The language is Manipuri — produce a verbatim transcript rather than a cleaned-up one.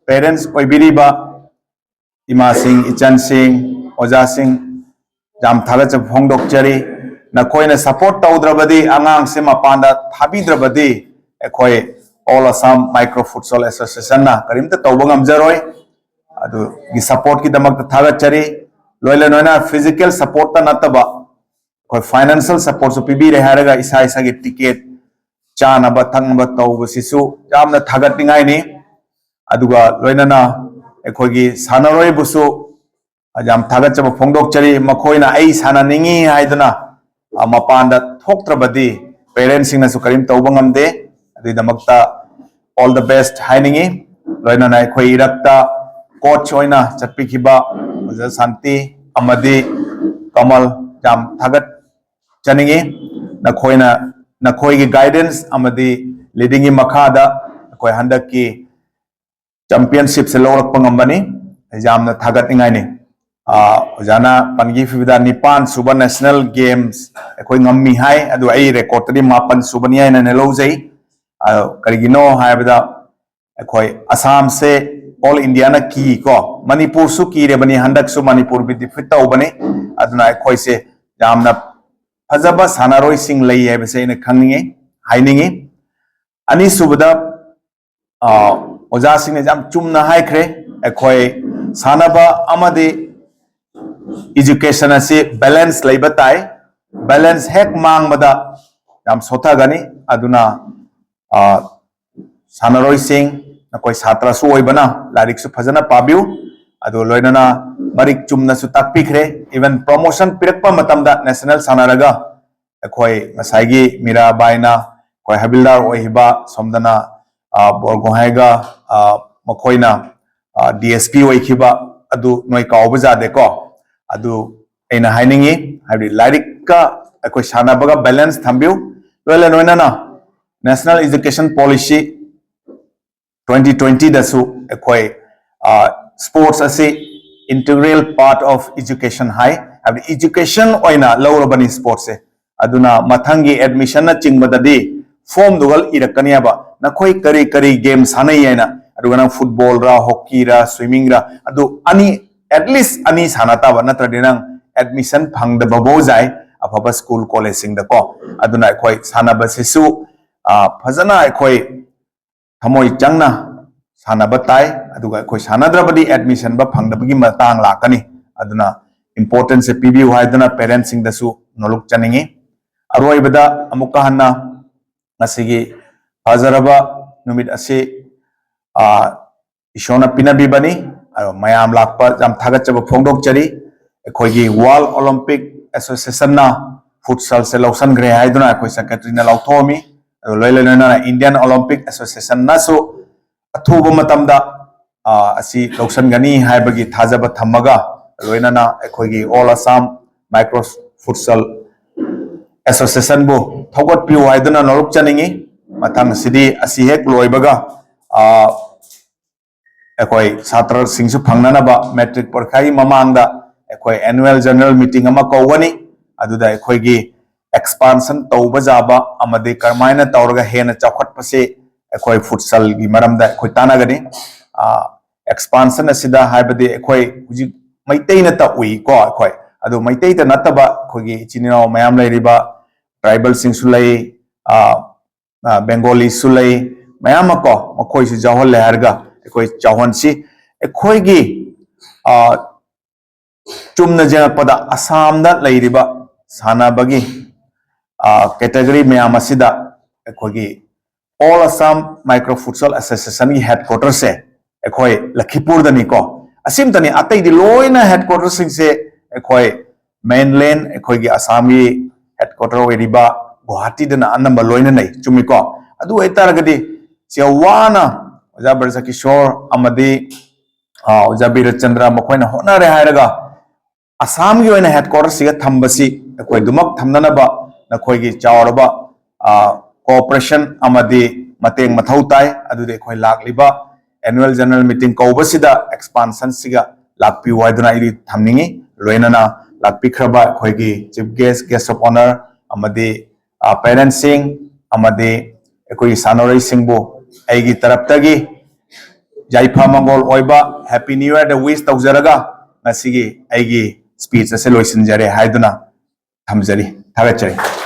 parents ꯑꯣꯏꯕꯤꯔꯤꯕ ꯏꯃꯥꯁꯤꯡ, ꯏꯆꯟꯁꯤꯡ, ꯑꯣꯖꯥꯁꯤꯡ, ꯌꯥꯝ ꯊꯥꯒꯠꯆꯕ ꯐꯣꯡꯗꯣꯛꯆꯔꯤ꯫ ꯅꯈꯣꯏꯅ support ꯇꯧꯗ꯭ꯔꯕꯗꯤ, ꯑꯉꯥꯡꯁꯦ ꯃꯄꯥꯟꯗ ꯊꯥꯕꯤꯗ꯭ꯔꯕꯗꯤ, ꯑꯩꯈꯣꯏ All Assam Micro Futsal Associationꯅ ꯀꯔꯤꯝꯇ ꯇꯧꯕ ꯉꯝꯖꯔꯣꯏ꯫ ꯑꯗꯨꯒꯤ supportꯀꯤꯗꯃꯛꯇ ꯊꯥꯒꯠꯆꯔꯤ꯫ ꯂꯣꯏꯅ ꯂꯣꯏꯅ physical supportꯇ ꯅꯠꯇꯕ, ꯑꯩꯈꯣꯏ financial supportꯁꯨ ꯄꯤꯕꯤꯔꯦ ꯍꯥꯏꯔꯒ, ꯏꯁꯥ ꯏꯁꯥꯒꯤ ticket, ꯆꯥꯅꯕ ꯊꯛꯅꯕ ꯇꯧꯕꯁꯤꯁꯨ ꯌꯥꯝꯅ ꯊꯥꯒꯠꯅꯤꯡꯉꯥꯏꯅꯤ꯫ ꯑꯗꯨꯒ ꯂꯣꯏꯅꯅ ꯑꯩꯈꯣꯏꯒꯤ ꯁꯥꯟꯅꯔꯣꯏꯕꯨꯁꯨ ꯌꯥꯝ ꯊꯥꯒꯠꯆꯕ ꯐꯣꯡꯗꯣꯛꯆꯔꯤ꯫ ꯃꯈꯣꯏꯅ ꯑꯩ ꯁꯥꯟꯅꯅꯤꯡꯉꯤ ꯍꯥꯏꯗꯨꯅ, ꯑ, ꯃꯄꯥꯟꯗ ꯊꯣꯛꯇ꯭ꯔꯕꯗꯤ, parentꯁꯤꯡꯅꯁꯨ ꯀꯔꯤꯝ ꯇꯧꯕ ꯉꯝꯗꯦ꯫ ꯑꯗꯨꯒꯤꯗꯃꯛꯇ all the best ꯍꯥꯏꯅꯤꯡꯉꯤ꯫ ꯂꯣꯏꯅꯅ ꯑꯩꯈꯣꯏ ꯏꯔꯛꯇ coach ꯑꯣꯏꯅ ꯆꯠꯄꯤꯈꯤꯕ ꯑꯣꯖꯥ ꯁꯥꯟꯇꯤ ꯑꯃꯗꯤ ꯀꯃꯜ, ꯌꯥꯝ ꯊꯥꯒꯠꯆꯅꯤꯡꯉꯤ꯫ ꯅꯈꯣꯏꯅ, ꯅꯈꯣꯏꯒꯤ guidance ꯑꯃꯗꯤ leadingꯒꯤ ꯃꯈꯥꯗ ꯑꯩꯈꯣꯏ ꯍꯟꯗꯛꯀꯤ championshipꯁꯦ ꯂꯧꯔꯛꯄ ꯉꯝꯕꯅꯤ꯫ ꯌꯥꯝꯅ ꯊꯥꯒꯠꯅꯤꯡꯉꯥꯏꯅꯤ꯫ ꯑꯥ, ꯑꯣꯖꯥꯅ ꯄꯟꯈꯤꯕꯗ ꯅꯤꯄꯥꯟ ꯁꯨꯕ national games ꯑꯩꯈꯣꯏ ꯉꯝꯃꯤ ꯍꯥꯏ, ꯑꯗꯨ ꯑꯩ recordꯇꯗꯤ ꯃꯥꯄꯟ ꯁꯨꯕꯅꯤ ꯍꯥꯏꯅ ꯂꯧꯖꯩ꯫ ꯑꯥ, ꯀꯔꯤꯒꯤꯅꯣ ꯍꯥꯏꯕꯗ, ꯑꯩꯈꯣꯏ ꯑꯁꯥꯝꯁꯦ all Indiaꯅ ꯀꯤꯀꯣ, ꯃꯅꯤꯄꯨꯔꯁꯨ ꯀꯤꯔꯕꯅꯤ, ꯍꯟꯗꯛꯁꯨ ꯃꯅꯤꯄꯨꯔꯕꯨ defeat ꯇꯧꯕꯅꯤ꯫ ꯑꯗꯨꯅ ꯑꯩꯈꯣꯏꯁꯦ ꯌꯥꯝꯅ ꯐꯖꯕ ꯁꯥꯟꯅꯔꯣꯏꯁꯤꯡ ꯂꯩ ꯍꯥꯏꯕꯁꯦ ꯑꯩꯅ ꯈꯪꯅꯤꯡꯉꯤ, ꯍꯥꯏꯅꯤꯡꯉꯤ꯫ ꯑꯅꯤꯁꯨꯕꯗ, ꯑ, ꯑꯣꯖꯥꯁꯤꯡꯅ ꯌꯥꯝ ꯆꯨꯝꯅ ꯍꯥꯏꯈ꯭ꯔꯦ, ꯑꯩꯈꯣꯏ ꯁꯥꯟꯅꯕ ꯑꯃꯗꯤ education ꯑꯁꯤ balance ꯂꯩꯕ ꯇꯥꯏ꯫ Balance ꯍꯦꯛ ꯃꯥꯡꯕꯗ ꯌꯥꯝ ꯁꯣꯊꯒꯅꯤ꯫ ꯑꯗꯨꯅ, ꯑ, ꯁꯥꯟꯅꯔꯣꯏꯁꯤꯡ, ꯅꯈꯣꯏ ꯁꯥꯇ꯭ꯔꯁꯨ ꯑꯣꯏꯕꯅ ꯂꯥꯏꯔꯤꯛꯁꯨ ꯐꯖꯅ ꯄꯥꯕꯤꯌꯨ꯫ ꯑꯗꯨ ꯂꯣꯏꯅꯅ ꯃꯔꯤꯛ ꯆꯨꯝꯅꯁꯨ ꯇꯥꯛꯄꯤꯈ꯭ꯔꯦ꯫ Even promotion ꯄꯤꯔꯛꯄ ꯃꯇꯝꯗ national ꯁꯥꯟꯅꯔꯒ ꯑꯩꯈꯣꯏ ꯉꯁꯥꯏꯒꯤ ꯃꯤꯔꯥꯕꯥꯏꯅ ꯑꯩꯈꯣꯏ ꯍꯕꯤꯜꯗꯥꯔ ꯑꯣꯏꯈꯤꯕ, ꯁꯣꯝꯗꯅ, ꯑ, ꯕꯣꯔꯒꯣꯍꯥꯏꯒ, ꯑ, ꯃꯈꯣꯏꯅ, ꯑ, D S P ꯑꯣꯏꯈꯤꯕ, ꯑꯗꯨ ꯅꯣꯏ ꯀꯥꯎꯕ ꯌꯥꯗꯦꯀꯣ꯫ ꯑꯗꯨ ꯑꯩꯅ ꯍꯥꯏꯅꯤꯡꯉꯤ, ꯍꯥꯏꯕꯗꯤ ꯂꯥꯏꯔꯤꯛꯀ ꯑꯩꯈꯣꯏ ꯁꯥꯟꯅꯕꯒ balance ꯊꯝꯕꯤꯌꯨ꯫ ꯂꯣꯏꯅ ꯂꯣꯏꯅꯅ National Education Policy twenty twentyꯗꯁꯨ ꯑꯩꯈꯣꯏ, ꯑ, sports ꯑꯁꯤ integral part of education ꯍꯥꯏ, ꯍꯥꯏꯕꯗꯤ education ꯑꯣꯏꯅ ꯂꯧꯔꯕꯅꯤ sportsꯁꯦ꯫ ꯑꯗꯨꯅ ꯃꯊꯪꯒꯤ admissionꯅ ꯆꯤꯡꯕꯗꯗꯤ formꯗꯨꯒ ꯏꯔꯛꯀꯅꯤ ꯍꯥꯏꯕ, ꯅꯈꯣꯏ ꯀꯔꯤ ꯀꯔꯤ game ꯁꯥꯟꯅꯩ ꯍꯥꯏꯅ꯫ ꯑꯗꯨꯒ ꯅꯪ ꯐꯨꯠꯕꯣꯜꯔ, ꯍꯣꯀꯤꯔ, ꯁ꯭ꯋꯤꯃꯤꯡꯔ, ꯑꯗꯨ ꯑꯅꯤ, at least ꯑꯅꯤ ꯁꯥꯟꯅ ꯇꯥꯕ, ꯅꯠꯇ꯭ꯔꯗꯤ ꯅꯪ ꯑꯦꯗꯃꯤꯁꯟ ꯐꯪꯗꯕꯐꯥꯎ ꯌꯥꯏ ꯑꯐꯕ ꯁ꯭ꯀꯨꯜ ꯀꯣꯂꯦꯖꯁꯤꯡꯗꯀꯣ꯫ ꯑꯗꯨꯅ ꯑꯩꯈꯣꯏ ꯁꯥꯟꯅꯕꯁꯤꯁꯨ, ꯑ, ꯐꯖꯅ ꯑꯩꯈꯣꯏ ꯊꯃꯣꯏ ꯆꯪꯅ ꯁꯥꯟꯅꯕ ꯇꯥꯏ꯫ ꯑꯗꯨꯒ ꯑꯩꯈꯣꯏ ꯁꯥꯟꯅꯗ꯭ꯔꯕꯗꯤ ꯑꯦꯗꯃꯤꯁꯟꯕ ꯐꯪꯗꯕꯒꯤ ꯃꯇꯥꯡ ꯂꯥꯛꯀꯅꯤ꯫ ꯑꯗꯨꯅ importance ꯁꯦ ꯄꯤꯕꯤꯌꯨ ꯍꯥꯏꯗꯨꯅ ꯄꯦꯔꯦꯟꯁꯁꯤꯡꯗꯁꯨ ꯅꯣꯂꯨꯛ ꯆꯅꯤꯡꯉꯤ꯫ ꯑꯔꯣꯏꯕꯗ ꯑꯃꯨꯛꯀ ꯍꯟꯅ ꯉꯁꯤꯒꯤ ꯐꯖꯔꯕ ꯅꯨꯃꯤꯠ ꯑꯁꯤ, ꯑ, ꯏꯁꯣꯔꯅ ꯄꯤꯅꯕꯤꯕꯅꯤ꯫ ꯑꯗꯣ ꯃꯌꯥꯝ ꯂꯥꯛꯄ ꯌꯥꯝ ꯊꯥꯒꯠꯆꯕ ꯐꯣꯡꯗꯣꯛꯆꯔꯤ꯫ ꯑꯩꯈꯣꯏꯒꯤ World Olympic Association ꯅ ꯐꯨꯠꯁꯜꯁꯦ ꯂꯧꯁꯟꯈ꯭ꯔꯦ ꯍꯥꯏꯗꯨꯅ ꯑꯩꯈꯣꯏ ꯁꯦꯀ꯭ꯔꯦꯇꯔꯤꯅ ꯂꯥꯎꯊꯣꯛꯑꯝꯃꯤ꯫ ꯑꯗꯨ ꯂꯣꯏꯅ ꯂꯣꯏꯅꯅ Indian Olympic Association ꯅꯁꯨ ꯑꯊꯨꯕ ꯃꯇꯝꯗ, ꯑ, ꯑꯁꯤ ꯂꯧꯁꯟꯒꯅꯤ ꯍꯥꯏꯕꯒꯤ ꯊꯥꯖꯕ ꯊꯝꯃꯒ, ꯂꯣꯏꯅꯅ ꯑꯩꯈꯣꯏꯒꯤ All Assam Micro Futsal Association ꯕꯨ ꯊꯧꯒꯠꯄꯤꯌꯨ ꯍꯥꯏꯗꯨꯅ ꯅꯣꯂꯨꯛ ꯆꯅꯤꯡꯉꯤ꯫ ꯃꯊꯪꯁꯤꯗꯤ ꯑꯁꯤ ꯍꯦꯛ ꯂꯣꯏꯕꯒ, ꯑ, ꯑꯩꯈꯣꯏ ꯁꯥꯇ꯭ꯔꯁꯤꯡꯁꯨ ꯐꯪꯅꯅꯕ ꯃꯦꯇ꯭ꯔꯤꯛ ꯄꯔꯤꯈꯥꯒꯤ ꯃꯃꯥꯡꯗ ꯑꯩꯈꯣꯏ annual general meeting ꯑꯃ ꯀꯧꯒꯅꯤ꯫ ꯑꯗꯨꯗ ꯑꯩꯈꯣꯏꯒꯤ expansion ꯇꯧꯕ ꯌꯥꯕ ꯑꯃꯗꯤ ꯀꯔꯝꯍꯥꯏꯅ ꯇꯧꯔꯒ ꯍꯦꯟꯅ ꯆꯥꯎꯈꯠꯄꯁꯤ ꯑꯩꯈꯣꯏ ꯐꯨꯠꯁꯜꯒꯤ ꯃꯔꯝꯗ ꯑꯩꯈꯣꯏ ꯇꯥꯟꯅꯒꯅꯤ꯫ ꯑ, expansion ꯑꯁꯤꯗ ꯍꯥꯏꯕꯗꯤ ꯑꯩꯈꯣꯏ ꯍꯧꯖꯤꯛ ꯃꯩꯇꯩꯅꯇ ꯎꯏꯀꯣ ꯑꯩꯈꯣꯏ, ꯑꯗꯨ ꯃꯩꯇꯩꯇ ꯅꯠꯇꯕ ꯑꯩꯈꯣꯏꯒꯤ ꯏꯆꯤꯟ ꯏꯅꯥꯎ ꯃꯌꯥꯝ ꯂꯩꯔꯤꯕ ꯇ꯭ꯔꯥꯏꯕꯦꯜꯁꯤꯡꯁꯨ ꯂꯩ, ꯑ, ꯑ, ꯕꯦꯡꯒꯣꯂꯤꯁꯨ ꯂꯩ, ꯃꯌꯥꯝ ꯑꯃ ꯀꯣ, ꯃꯈꯣꯏꯁꯨ ꯌꯥꯎꯍꯜꯂꯦ ꯍꯥꯏꯔꯒ ꯑꯩꯈꯣꯏ ꯆꯥꯎꯍꯟꯁꯤ꯫ ꯑꯩꯈꯣꯏꯒꯤ, ꯑ, ꯆꯨꯝꯅ ꯌꯦꯡꯉꯛꯄꯗ ꯑꯁꯥꯝꯗ ꯂꯩꯔꯤꯕ ꯁꯥꯟꯅꯕꯒꯤ, ꯑ, category ꯃꯌꯥꯝ ꯑꯁꯤꯗ ꯑꯩꯈꯣꯏꯒꯤ All Assam Micro Futsal Association ꯒꯤ headquarter ꯁꯦ ꯑꯩꯈꯣꯏ ꯂꯈꯤꯄꯨꯔꯗꯅꯤꯀꯣ꯫ ꯑꯁꯤꯝꯇꯅꯤ, ꯑꯇꯩꯗꯤ ꯂꯣꯏꯅ headquarter ꯁꯤꯡꯁꯦ ꯑꯩꯈꯣꯏ mainland, ꯑꯩꯈꯣꯏꯒꯤ ꯑꯁꯥꯝꯒꯤ headquarter ꯑꯣꯏꯔꯤꯕ ꯒꯨꯋꯥꯍꯥꯇꯤꯗꯅ ꯑꯅꯝꯕ ꯂꯣꯏꯅ ꯂꯩ, ꯆꯨꯝꯃꯤꯀꯣ? ꯑꯗꯨ ꯑꯣꯏꯇꯥꯔꯒꯗꯤ ꯁꯤ ꯋꯥꯅ ꯑꯣꯖꯥ ꯕ꯭ꯔꯖꯀꯤꯁꯣꯔ ꯑꯃꯗꯤ, ꯑ, ꯑꯣꯖꯥ ꯕꯤꯔꯆꯟꯗ꯭ꯔ ꯃꯈꯣꯏꯅ ꯍꯣꯠꯅꯔꯦ ꯍꯥꯏꯔꯒ ꯑꯁꯥꯝꯒꯤ ꯑꯣꯏꯅ headquarter ꯁꯤꯒ ꯊꯝꯕꯁꯤ ꯑꯩꯈꯣꯏ ꯑꯗꯨꯃꯛ ꯊꯝꯅꯅꯕ ꯅꯈꯣꯏꯒꯤ ꯆꯥꯎꯔꯕ, ꯑ, cooperation ꯑꯃꯗꯤ ꯃꯇꯦꯡ ꯃꯊꯧ ꯇꯥꯏ꯫ ꯑꯗꯨꯗꯤ ꯑꯩꯈꯣꯏ ꯂꯥꯛꯂꯤꯕ annual general meeting ꯀꯧꯕꯁꯤꯗ expansion ꯁꯤꯒ ꯂꯥꯛꯄꯤꯌꯨ ꯍꯥꯏꯗꯨꯅ ꯑꯩꯗꯤ ꯊꯝꯅꯤꯡꯉꯤ꯫ ꯂꯣꯏꯅꯅ ꯂꯥꯛꯄꯤꯈ꯭ꯔꯕ ꯑꯩꯈꯣꯏꯒꯤ chief guest, guest of honour ꯑꯃꯗꯤ, ꯑ, parents ꯁꯤꯡ ꯑꯃꯗꯤ ꯑꯩꯈꯣꯏꯒꯤ ꯁꯥꯟꯅꯔꯣꯏꯁꯤꯡꯕꯨ ꯑꯩꯒꯤ ꯇꯔꯞꯇꯒꯤ ꯌꯥꯏꯐ ꯃꯪꯒꯣꯜ ꯑꯣꯏꯕ Happy New Yearꯗ wish ꯇꯧꯖꯔꯒ ꯉꯁꯤꯒꯤ ꯑꯩꯒꯤ speech ꯑꯁꯤ ꯂꯣꯏꯁꯤꯟꯖꯔꯦ ꯍꯥꯏꯗꯨꯅ ꯊꯝꯖꯔꯤ꯫ ꯊꯥꯒꯠꯆꯔꯤ꯫